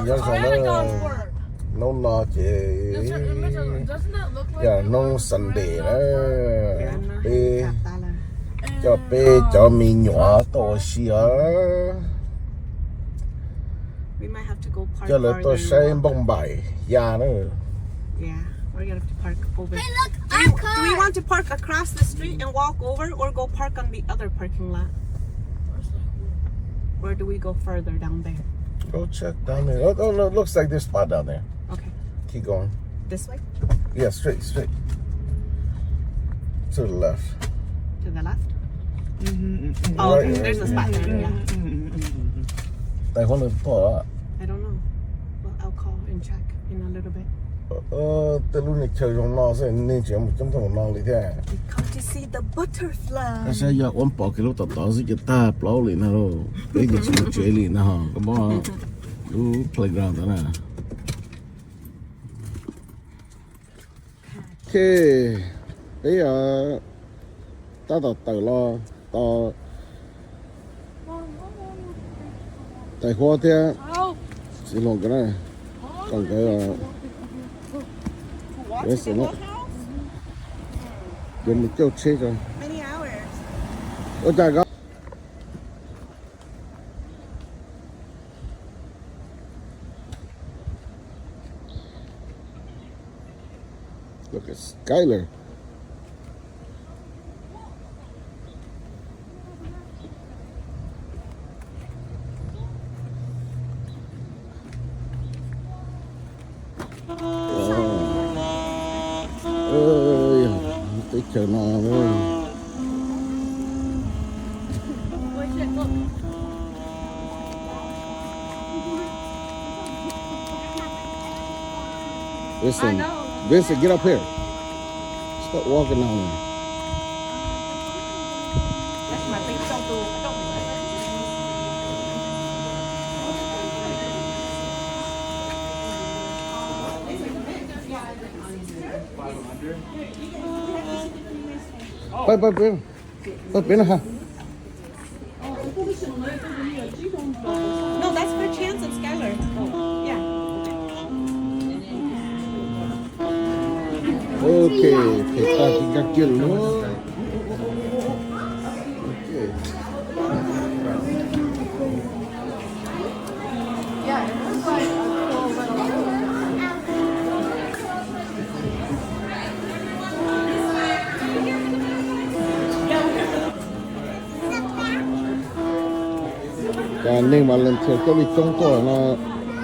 Nyob zoo na, hnub no ces yog hnub Sunday na, peb coj peb cov me nyuam tuaj ua si os, coj lawv tuaj saib npauj npaim ya na. We're gonna have to park over. Hey, look, our car. Do we want to park across the street and walk over, or go park on the other parking lot? Or do we go further down there? Go check down there. Oh, oh, no, looks like there's spot down there. Okay. Keep going. This way? Yeah, straight, straight. To the left. To the left? Mm-hmm. Oh, okay. There's a spot there. Yeah. Tais huab leej pom. I don't know. Well, I'll call and check in a little bit. Tej lub niag chaw zoo no xwb nej tseem mus coob tag mus no li thiab. We come to see the butterfly. Koj saib yog ua pom kiag lub tom tod xwb ces tag plaub li no lauj. Peb ces tsis mus tsev li no, koj muab lub playground ntawd na. Ok, peb tab tom tawm los tos tais huab thiab txiv hluas nkawd na, kom nkawd yuav mus caij tsheb tso. Ua cas ko Look at Skyler. Teb chaws no. Vincent, Vincent, get up here. Stop walking on me. Peb, peb, peb, peb pem no ha. No, that's for Chance and Skylar. Yeah. Ok, phem tag tsis nkag kiag lawm. Ok. Cas neeg mas leej twg coob li coob tuaj no,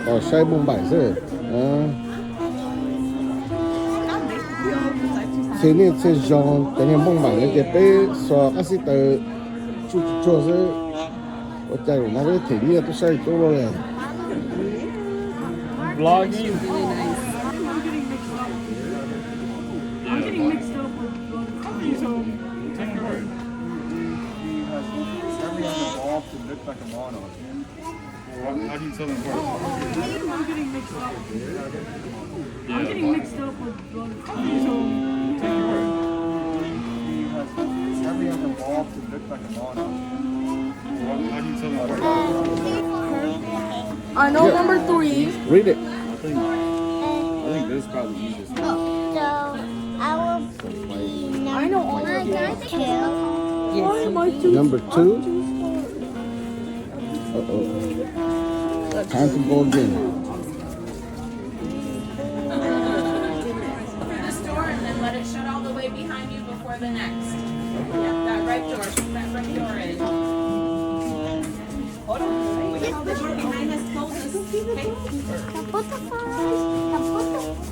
tos saib npauj npaim xwb. Txhia niaj txhia zaus cov niag npauj npaim no ces peb xuas qab xib taws tsuj tsuj tsuag xwb. Ua cas zaum no peb them nyiaj tuaj saib coob luaj li. Vlogging. Every other wall to look like a mono. What, how do you tell them apart? I'm getting mixed up. Yeah. I'm getting mixed up with Ron. How do you tell them apart? He has every other wall to look like a mono. What, how do you tell them apart? I know number three. Read it. I think, I think this is probably the easiest one. So, I will I know all of them. Why am I too Number two. Uh-oh. Time to go again. Through this door and then let it shut all the way behind you before the next. Yep, that right door. Put that right door in. Hold on. Wait till the door behind us closes. Okay? The butterflies. The butterflies.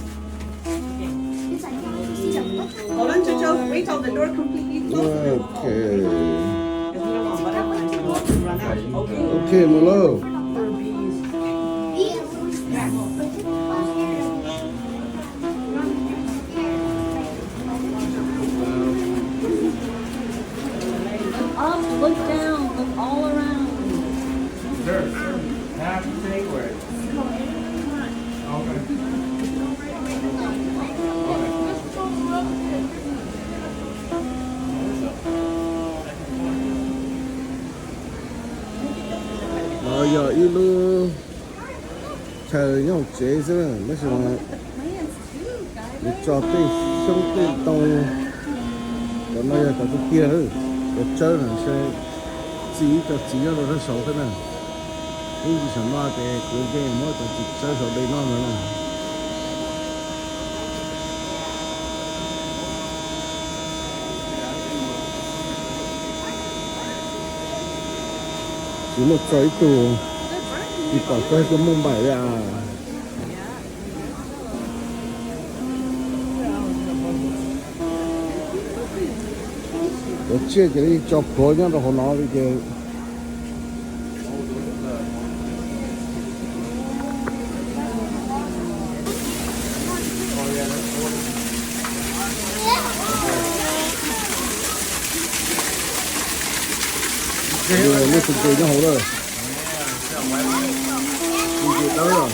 Hold on, Jojo. Wait till the door completely closes. Ok. Ok, mus lauj. Up, look down, look all around. Sir, sir, have to say where. Okay. No, Yog ib lub chaw nyob hauv tsev xwb na, tab sis mas nws tso tej xyoob tej ntoo. Cov no yog cov tiag tiag, cov tsawb no ntshe txi ib co txiv nyob rau sab saud thiab na. Ib ntsis saum no ces kuv nce muab cov txiv tsawb saum de noj no na. Tsis muaj txog ib tug tsis pom koj tuaj mooj npaim li as. Cov tsiaj ces tso plhuav nyob rau hauv no li ces. Lub tsev nyob hauv lawm. Tsev dawb lawm.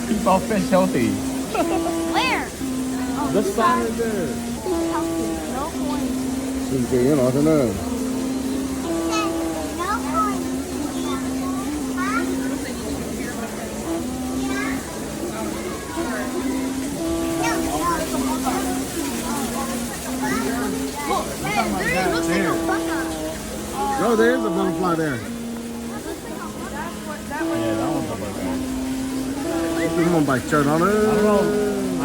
Keep our fish healthy. Where? The sign is there. He's healthy. No horns. Tsev nyob no xwb na. Look, there, there, looks like a butterfly. No, there is a butterfly there. Ib tug mooj npaim tsaws no na. I don't know.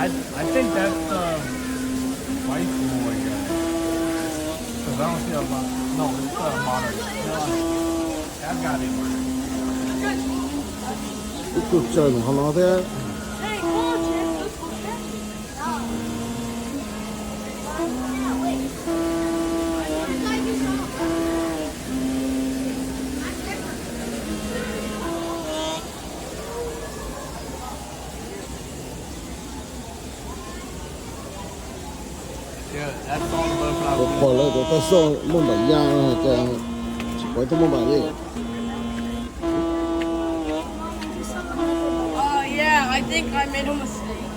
I, I think that's the white boy guy. 'Cause I don't see a lot. No, it's the modern. That guy didn't work. Ib tug tsaws nws qhov no thiab. Tus pom lawv tus toj xoj muaj npaum yas no ces tsis pom ib tug muaj npaum li. Oh, yeah, I think I made a mistake.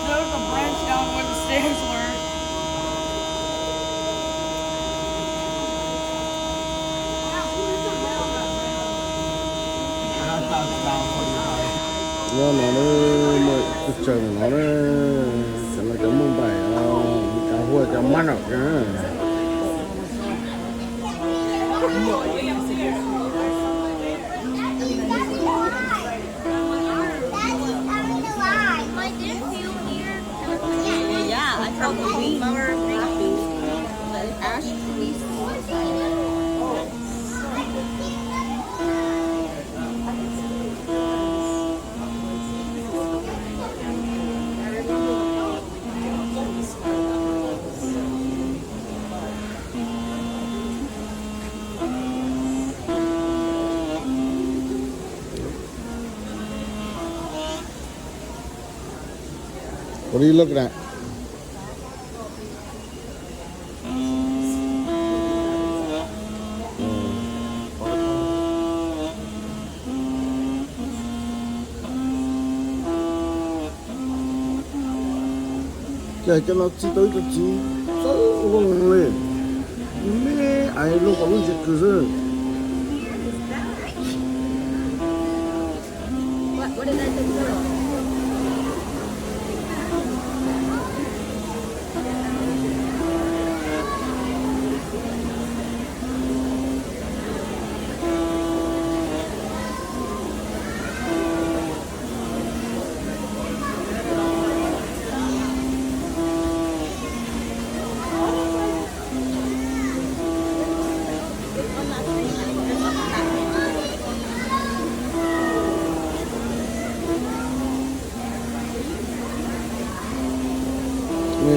There's a branch down where the stairs were. Nyob no na, muaj tus tsaws no na, cov no cov muaj npaim, cov huaj cov mab no. Yeah, I found the green. Ash tree. What are you looking at? Ces cov no txi tau ib co txiv txawj ua li, me ais luaj kom lub ntsis kws xwb.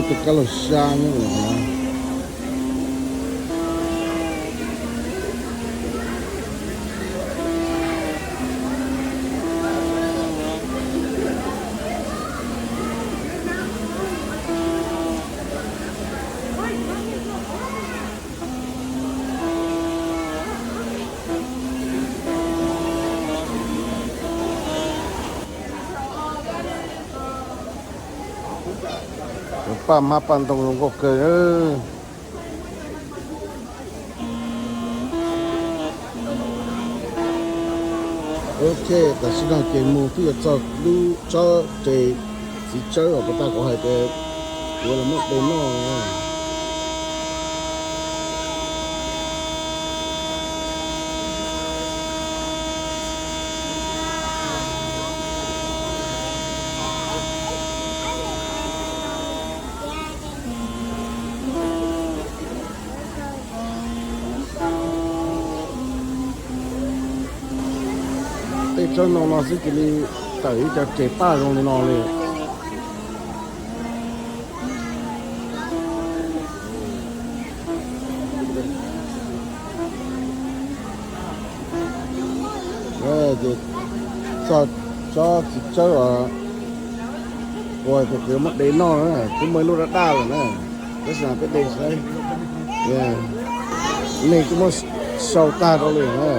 Tus kab laug sab nyob no. Cov paj hmab paj ntoo zoo nkauj kawg. Ok, tam sim no ces mus twb yuav txog lub tsob tsev txiv tsawb uas puag ta kuv hais tias yuav los muab de noj. Tej tsob ntoo no xwb cia li tawm ib co tsev paj zoo li no li. Ces txog tsob txiv tsawb os, uas kuv yuav muab de noj na, twb muaj ib lub daj daj lawm na, tab sis no peb de saib, neeg twb muab sau tag rau li na.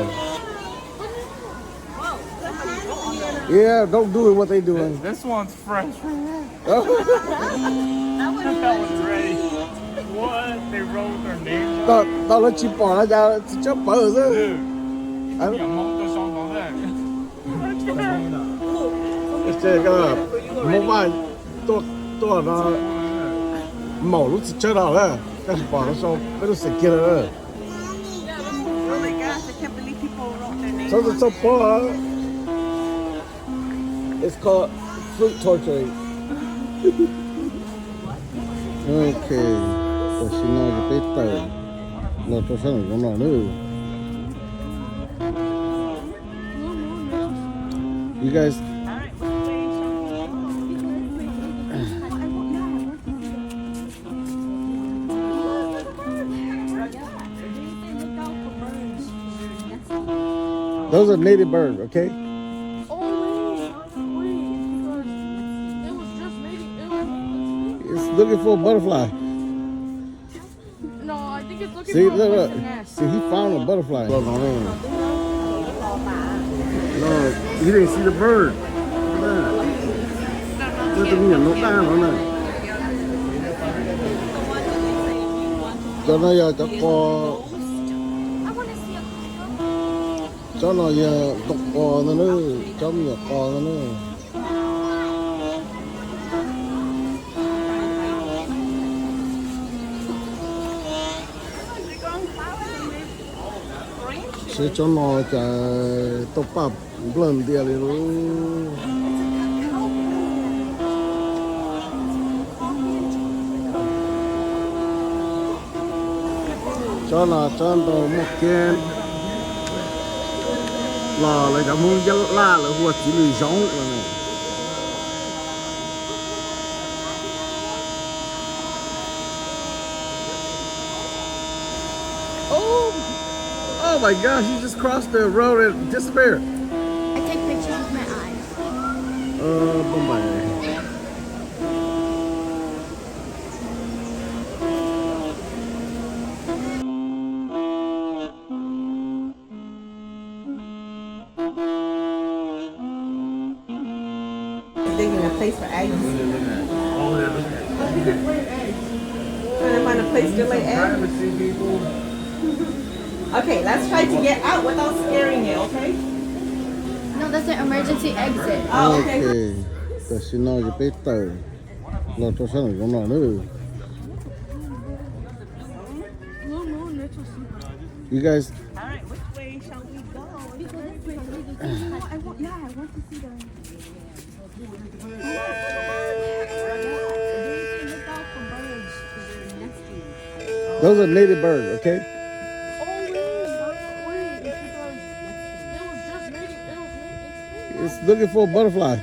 Yeah, don't do it what they doing. This one's fresh right here. That one's ready. What? They wrote their name on it? Tau lawv tsis pom no cas tsis tsob pawv xwb. Dude, you got most of something on that. Hmoob Vaj tuaj, tuaj no maum lub txiv tsawb no lawm, koj tsis pom no sau peb lub xeem kiag lawm. Oh my gosh, I can't believe people wrote their name on it. Txhob pob. It's called fruit torturing. Ok, tam sim no ces peb tawm los rau sab nraum zoov no na. You guys. Those are native birds, okay? It's looking for a butterfly. No, I think it's looking for a poisonous. See, look, look. See, he found a butterfly. No, he didn't see the bird. Look. Tus me nyuam no daj no na. Cov no yog cov qos. Tsob no yog ntoo qos ntag na, tsob me nyuam qos ntag na. Seb tsob no cas tau paj nplawg ntias li lauj. Tsob no tsob ntoo muaj kiab los lawv cov Hmoob Nyab Laj lawv hu ua txiv lws zoov no. Oh, oh my gosh, you just crossed the road and disappeared. I take pictures with my eyes. Ơ, poj npaim. Digging a place for eggs. Trying to find a place to lay eggs. Okay, let's try to get out without scaring it, okay? No, that's an emergency exit. Oh, okay. Ok, tam sim no ces peb tawm los rau sab nraum zoov no na. You guys. All right, which way shall we go? Is there a place we can, I want, yeah, I want to see the. Those are native birds, okay? It's looking for a butterfly.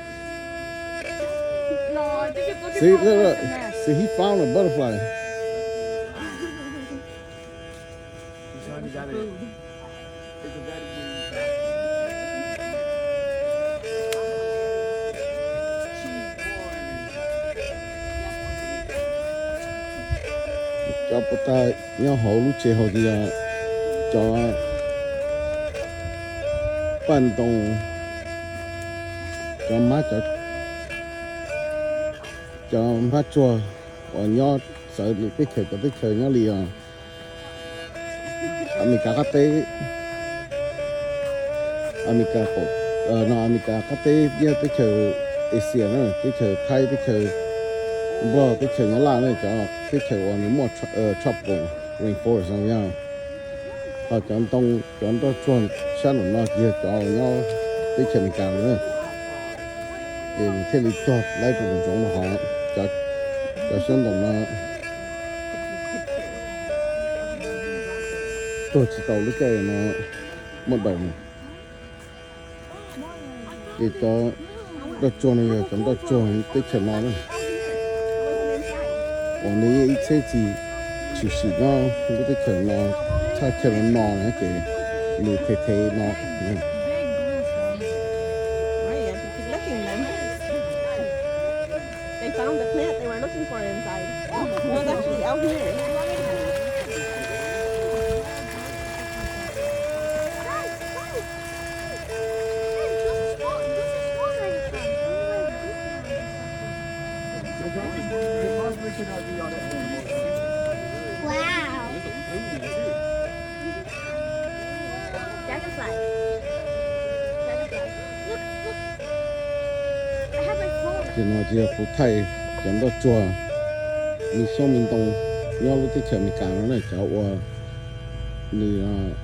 No, I think it's looking for a poisonous. See, look, look. See, he found a butterfly. Cov puas tag nyob hauv lub tsev hauv ces yog cov paj ntoo, cov mab cov Cov hmab tsuag uas nyob txawv lwm teb chaws, cov teb chaws nyob li Amelikas qab teb, Amelikas qaum, no Amelikas qab teb, teb chaws Asia na, teb chaws Thaib, teb chaws Nplog, teb chaws Nyab Laj na, cov teb chaws uas nws muaj tropical rainforest no yog. Ho cov ntoo, cov nroj tsuag sab nraum no yog cov nyob teb chaws Amelikas na. Ces nws thiaj li cog laib rau nraum zoov no hov. Cov xyoob ntoo no tuag tsis tau lub caij no muaj daus no. Ces cov nroj tsuag no yog cov nroj tsuag teb chaws no na. Uas nws yeej ib txhiab txis tshwm sim nyob lub teb chaws no, thaj chaw no no na ces nws thev thev no. They found the plant they were looking for inside. It was actually out here. Wow. Dragonfly. Dragonfly. Look, look. I have my phone. Ces no ces yog kuv thaij cov nroj tsuag, me xyoob me ntoo nyob lub teb chaws Amelikas no na, cov uas nws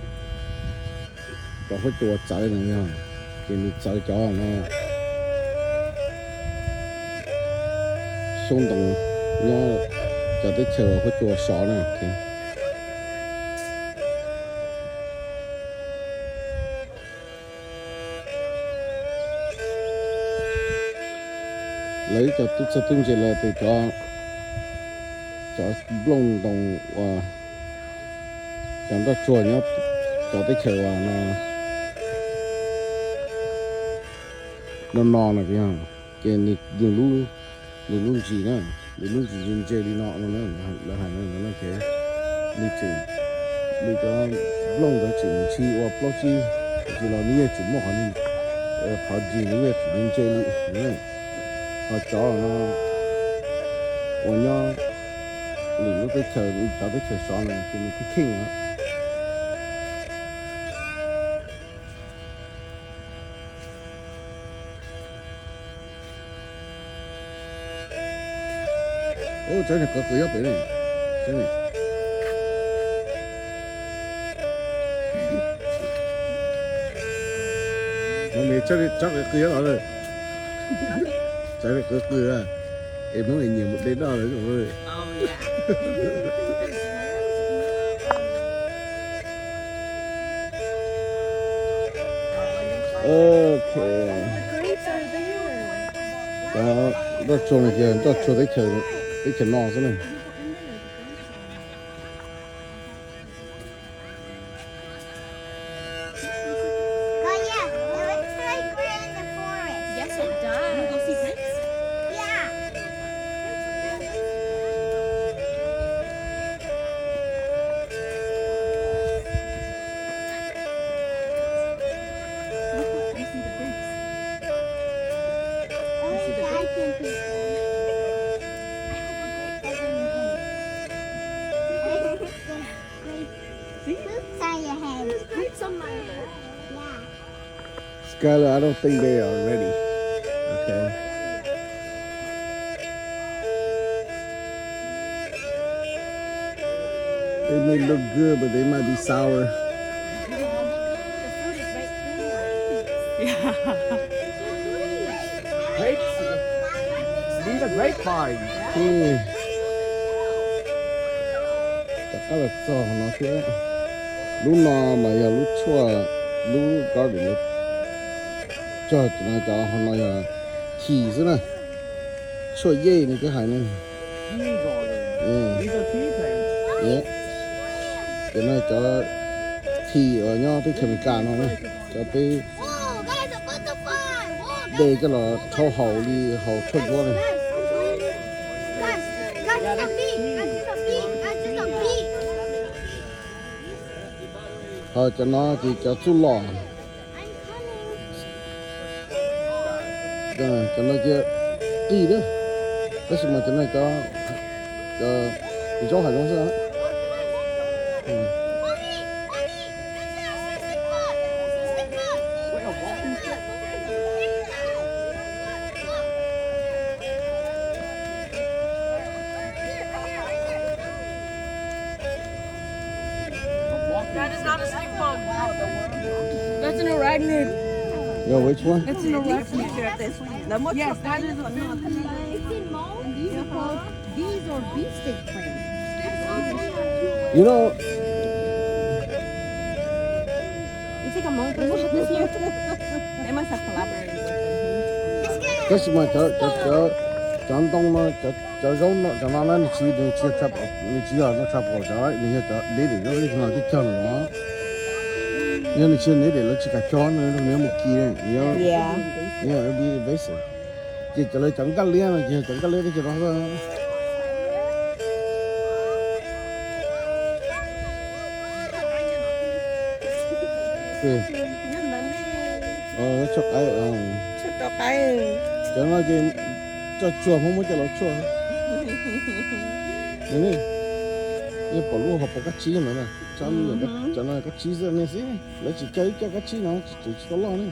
cov huab cua txawv no yog, ces nws txawv cov no xyoob ntoo nyob cov teb chaws huab cua sov na. Lawv ib co tub txawj tub ntse lawv tias cov, cov nplooj ntoo uas cov nroj tsuag nyob cov teb chaws uas no, no no no, ces nws, nws lub ntsis na, nws lub ntsis ntse li no no, lawv hais no no ces nws tseem, nws cov nplooj ntawd tseem ntshis ua plaub tsib ntsis los nws yeej tseem muaj qhov, qhov ntsis nws yeej tseem ntse li. Ho cov no uas nyob lwm lub teb chaws, cov teb chaws sov no ces nws kheej kheej no. Ub, tsaib niag qw qw nyob pem ne. Tsaib qw qw nyob los, tsaib qw qw, es Hmoob es nyiam mus de noj lawm. Ok. Cov nroj tsuag no ces nroj tsuag teb chaws, teb chaws no xwb na. Yes, it does. You go see grapes? Yeah. Skylar, I don't think they are ready. Okay. They may look good, but they might be sour. Grapes. These are grapevines. Rov qab los txog no thiab. Lub no mas yog lub tshuaj, lub garden, cog no cov ho no yog this xwb na. Tshuaj yej nws twb hais ne. Ces no cov this uas nyob teb chaws Amelikas no na, cov peb de coj los rhaub haus li haus tshuaj ntsuab ne. Ho cov no ces cov txuj lom. Cov no ces qij na. Tab sis mas cov no cov, cov zaub hav zoov xwb. That is not a stink bug. That's an arachnid. Yo, which one? That's an arachnid. Yes, that is a, these are called, these are beefsteak plants. You know, tab sis mas cov, cov, cov, cov ntoo no, cov, cov zaub no, cov no na nws tsis, nws tsis yog, nws tsis yog no tropical, cov nws yog cov native zaub no tib cog no. Yog nws tsis yog native lawv tsis kam cog, nws yuav mus kis, nws yuav, nws yuav invasive. Ces cov lawv cov nkaj liab no ces yog cov nkaj liab teb chaws no xwb. Tshuaj qaib, cov no ces coj tsuag, Hmoob muab coj los tshuaj. Yeej pom lub hauv paus kab tsib no na, cov no kab tsib xwb ne xwb, lawv tsis coj ib co kab tsib no tseem tsis tau loj ne.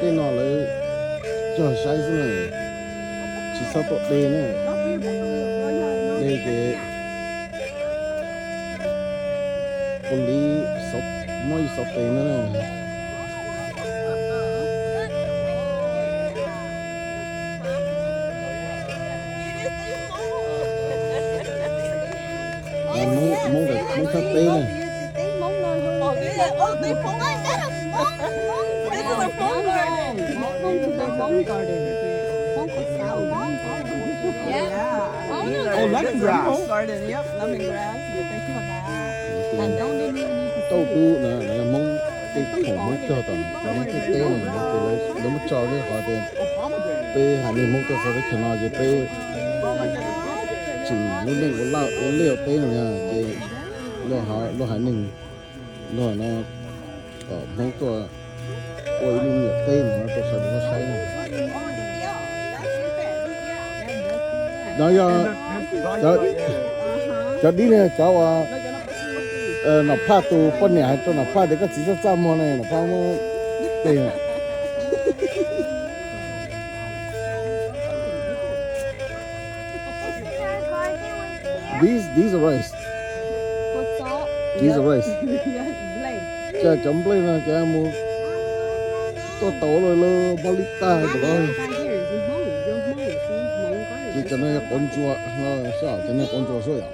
Tej no lawv cog saib xwb na, tsis txhob tuaj de na. De ces police muab yus xauv tes na. Hmoob, Hmoob, Hmoob thaj teb na. Oh, lemongrass. Tauj dub na, Hmoob tej khoom Hmoob cog tom Hmoob tej teb no ces lawv muab tso rau qhov tias peb haiv neeg Hmoob tuaj txog teb chaws no ces peb tsim lub neej ua liaj ua teb no na, ces luag haiv neeg luag no kom Hmoob tuaj ua ib lub me nyuam teb no rau sawv daws saib na. No yog cov dib ne, cov uas Nom Phaj tus poj niam hais rau Nom Phaj tias koj txiv txaj txaj muag ne, Nom Phaj muab tes. These, these are rice. These are rice. Cov, cov nplej no cov mus tuaj tau lawm, lawv npaj li tag rau. Ces cov no yog quav ntsuas, cov no quav ntsuas xwb yom.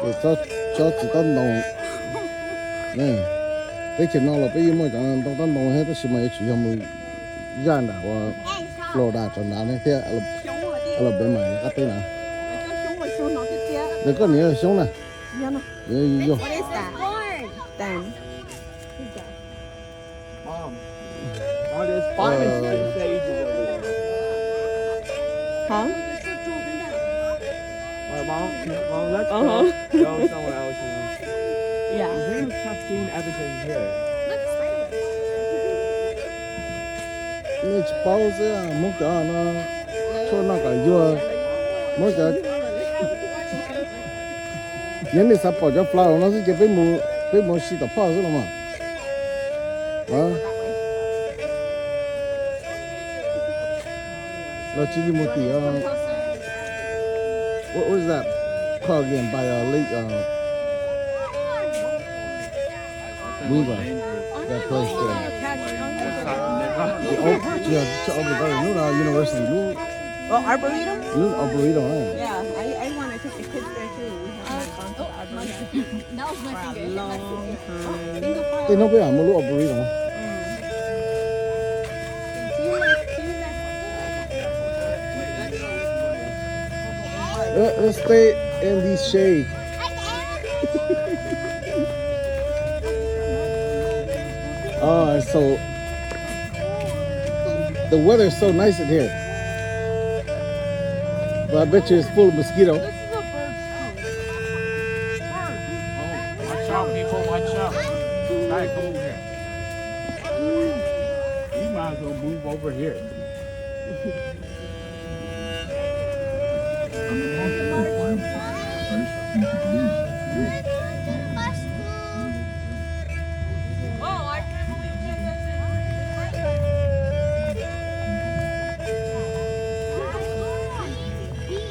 Ces tsob txiv tab ntoo. Teb chaws no los peb yeej muaj cov ntoo tab ntoo thiab, tab sis mas yuav tsum yog mus zaj nram ua Florida tov nrad ne thiab Alabama qab teb na. Nws koj niam yog xyoob na. Yog, yog. Huh? All right, Mom, Mom, let's go. Go somewhere else, you know. Yeah. We have seen everything here. Nej tsis paub xwb, Hmoob cov no tshuaj noj kom yuag, Hmoob cov. Yog nej xav pom cov flower no xwb ces peb mus, peb mus si tom phoj xwb los mas. Los tsis li mus tim, what, what is that called again? By, uh, Lake, uh, Weaver. That place there. The Oak, yeah, it's Oak Garden. Lub no university, lub, oh, Arboretum? Lub Arboretum, right? Yeah, I, I want to take the kids there too. We haven't gone to the Arboretum for a long time. Tej no peb mam mus lub Arboretum. Let, let's stay in this shade. Ah, so the weather is so nice in here. But I bet you it's full of mosquito. Hey, come over here. You might as well move over here.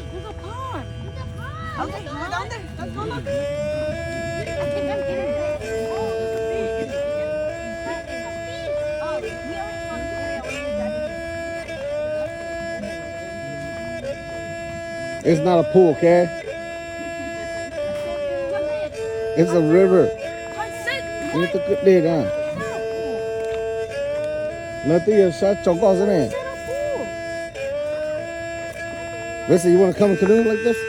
There's a pond. Okay, go down there. Let's go look. I think I'm getting there. Oh, there's a fish. There's a fish. Oh, we already saw the fish. It's not a pool, okay? It's a river. Nws twb kwj deg na. Nws twb yog sab tsaus nkoj xwb ne. Vesa, you wanna come and canoe like this?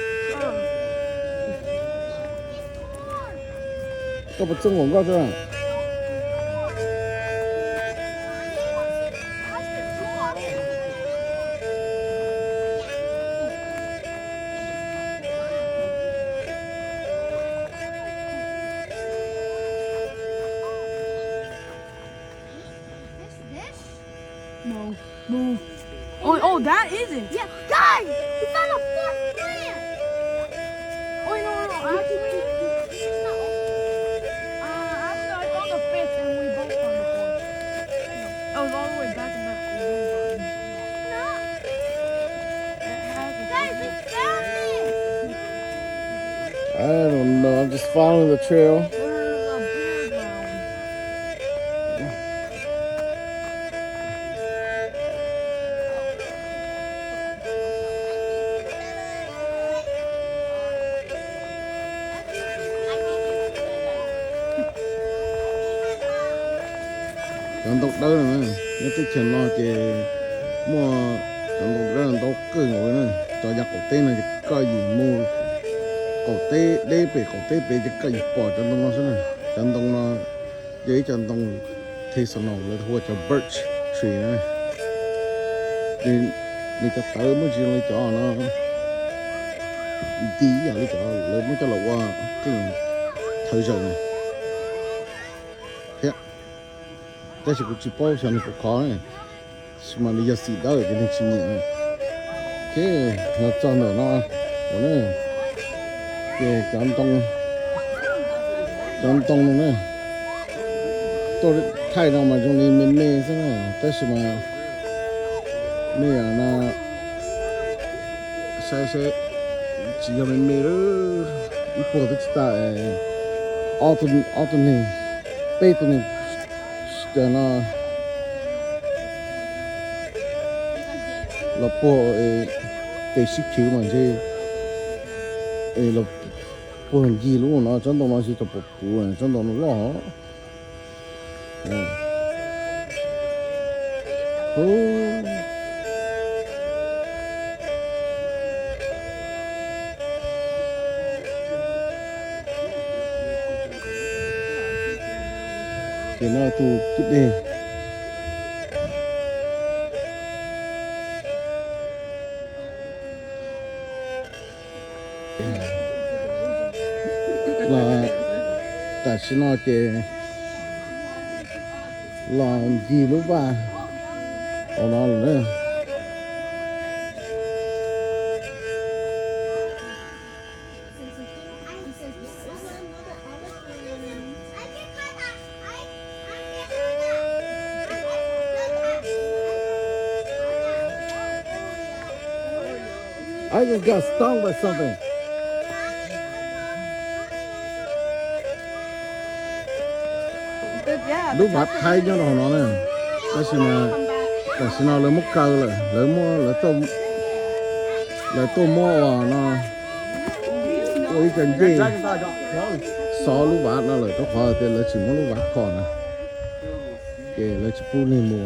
Koj puas txawj nqus nkoj xwb? This, this? No. Move. Oh, oh, that is it. Yeah, guys, we found a fourth plant. Oh, no, no, no, actually, uh, actually, I found the fifth, and we both found the fourth. I was all the way back in that room. Guys, we found it. I don't know. I'm just following the trail. There's a big one. Cov ntoo dawb no, nyob teb chaws no ces muaj cov ntoo dawb ntau kawg nkaus na. Cov yav qaum teb no ces koj yeej mus qaum teb deb pem qaum teb pem ces koj yeej pom cov ntoo no xwb na. Cov ntoo no yog ib co ntoo seasonal, lawv hu ua cov birch tree na. Nws cov tawv muaj ntsis zoo li cov no, nti ib yam li cov lawv muab coj los ua qeej thawv zaws na thiab. Tab sis kuv tsis paub xyov nws puas khov na, tab sis mas nws yog xim dawb ces nws tsis nyiam. Ok, los txog ntawm no ua na, ces cov ntoo, cov ntoo no na, tuaj thaij no mas zoo li me me xwb na, tab sis mas me no saib saib, tsis yog me me lawm, ib puag twb tsis tas, ob tug, ob tug neeg, peb tug neeg no los puag tes sib khwv mas ntshe los puag ncig lub no, tsob ntoo no tsis tau puv puv, tsob ntoo no loj. Ces no tus kwj deg. Los tam sim no ces los ncig lub vaj hauv no lawm na. I just got stung by something. Lub vav thaib nyob rau hauv no na, tab sis mas tam sim no lawv muab kaw lawm, lawv muab, lawv tuaj muab ua no, ua ib co ncej xov lub vav no lawm rau qhov tias lawv tsis muab lub vav kho na, ces lawv tsis pub neeg mus,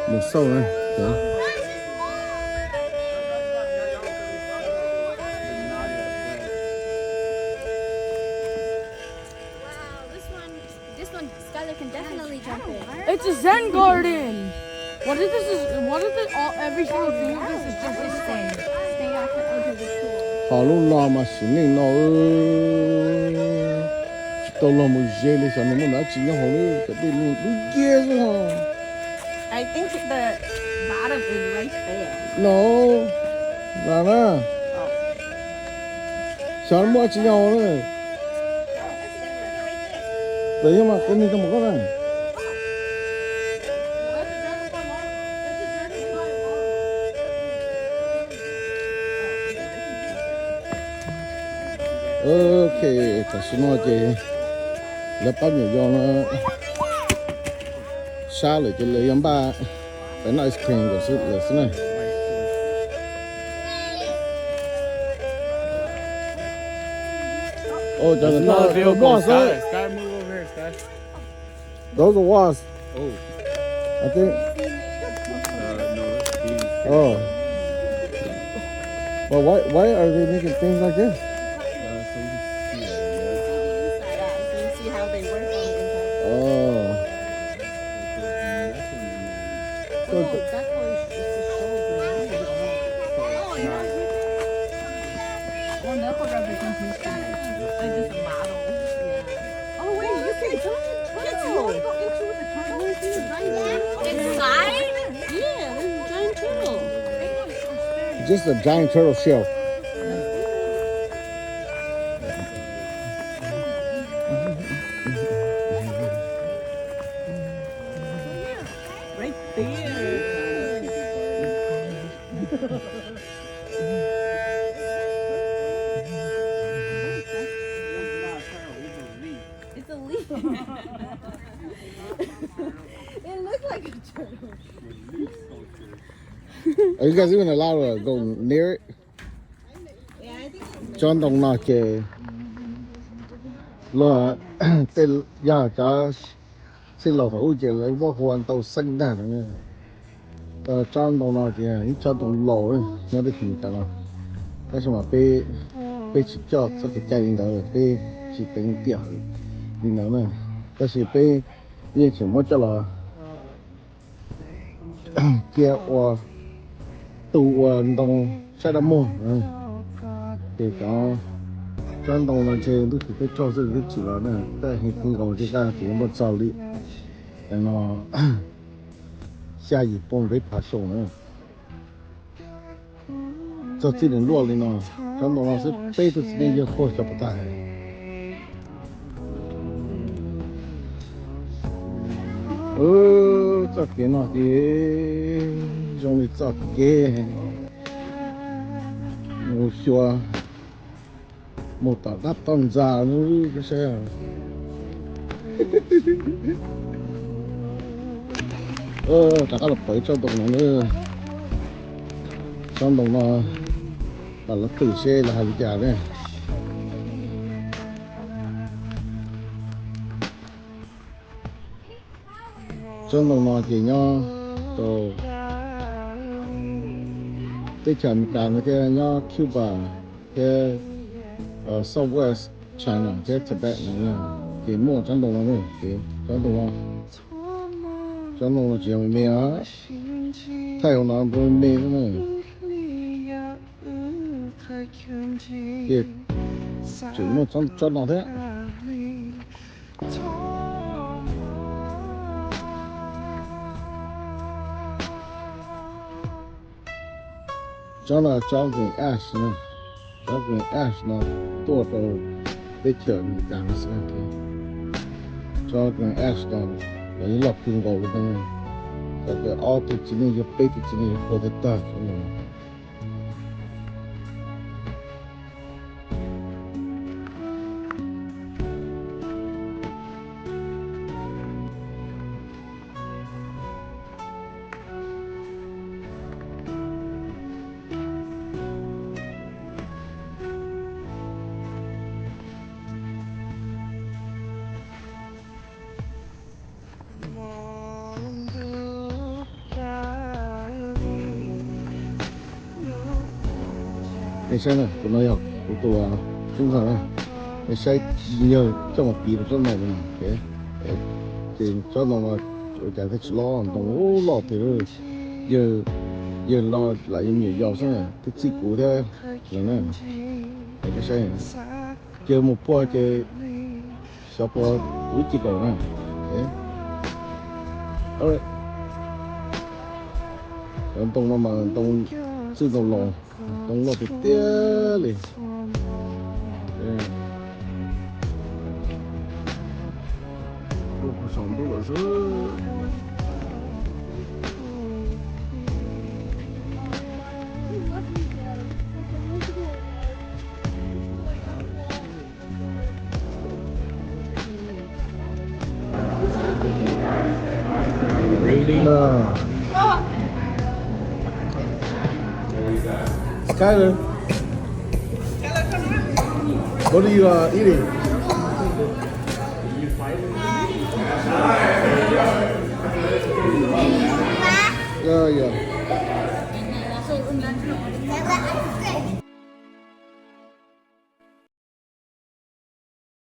mus xauj na. This one, Skylar can definitely jump in. It's a Zen garden. What if this is, what if this, all, every single thing of this is just a stand? Qhov lub no mas sim neej no, tsis Tau los mus ze li xyov nws muaj dab tsi nyob hauv lub cov dej lub ntiag xwb ho. I think the bottom is right there. No, no na. Xyov muaj dab tsi nyob hauv na. Tawm yog mas qhov niag tau mus koj na. Ok, tam sim no ces lawv pab me nyuam yaus no sab lawm ces lawv yuav npaj pais noj ice cream lawm xwb na. Oh, cov no, Sky, Sky, move over here, Sky. Those are wasps. Oh. I think. Uh, no, it's bees. Oh. But why, why are they making things like this? Uh, so you can see it, yeah. So you see how they work on the inside. Oh. So the, oh, that's a representation. Like, just a model. Yeah. Oh, wait, you can join turtle. Yes, you wanna go into the turtle? Inside? Yeah, there's a giant turtle. Just a giant turtle shell. Right there. It's a leaf. It looks like a turtle. Are you guys even allowed to go near it? Tsob ntoo no ces luag tej, yog cov txij laus thaum ub ces lawv muab hu ua ntoo xeeb ntag no. Tsob ntoo no ces ib tsob ntoo laus nyob teb chaws Amelikas no, tab sis mas peb, peb tsis coj txoj kev cai li ntawd, peb tsis teev tiam li ntawd na. Tab sis peb yeej tseem muab coj los cia ua, tu ua ntoo saib dab muag. Ces cov, cov ntoo no ntshe ntuj tsis peb tsaug xwb twb tsim los na, tab sis heev kawg nkaus ces kaj tis muaj txog li no xya yim pua peb phav xyoo na. Txog txij nws luaj li no, cov ntoo no xwb peb tug txiv neej yawg quaj xyov puas tag. Txoj kev no ces zoo li txoj kev mus xyuas, mus tom qab toj ntxas, saib. Rov qab los pom tsob ntoo no, tsob ntoo no los lawv twm seb lawv hais li cas ne. Tsob ntoo no ces nyob rau teb chaws Amelikas no thiab nyob Cuba thiab Southwest China thiab Tibet no ces muaj tsob ntoo no, ces tsob ntoo no, tsob ntoo no tsis yog me me os, thaij hauv no me me xwb na. Ces tseem muaj tsob no thiab. Tsob no tsob green ash no, tsob green ash no tuaj rau teb chaws Amelikas no xwb. Tsob green ash no lawv yeej loj kawg nkaus li no, txawm tias ob tug txiv neej yawg peb tug txiv neej yawg quaj tag tag no. Nej saib na, tus no yog kuv tus tub ntxawg na. Nej saib, yawg coj mus piv rau tsob ntoo no, ces tsob ntoo no ua cas thiaj tsis loj, ntoo loj tiag. Yawg, yawg los lam yuav me nyuam yaus xwb, twb txij kuv thiab lawm na. Saib, ces mus puag ces Cov puas ib ci kaum na. Cov ntoo no mas ntoo txwj ntoo laus, ntoo loj tiag tiag li. Saum ntuj lawm xwb. Skyler, what are you uh, eating? Yeah, yeah.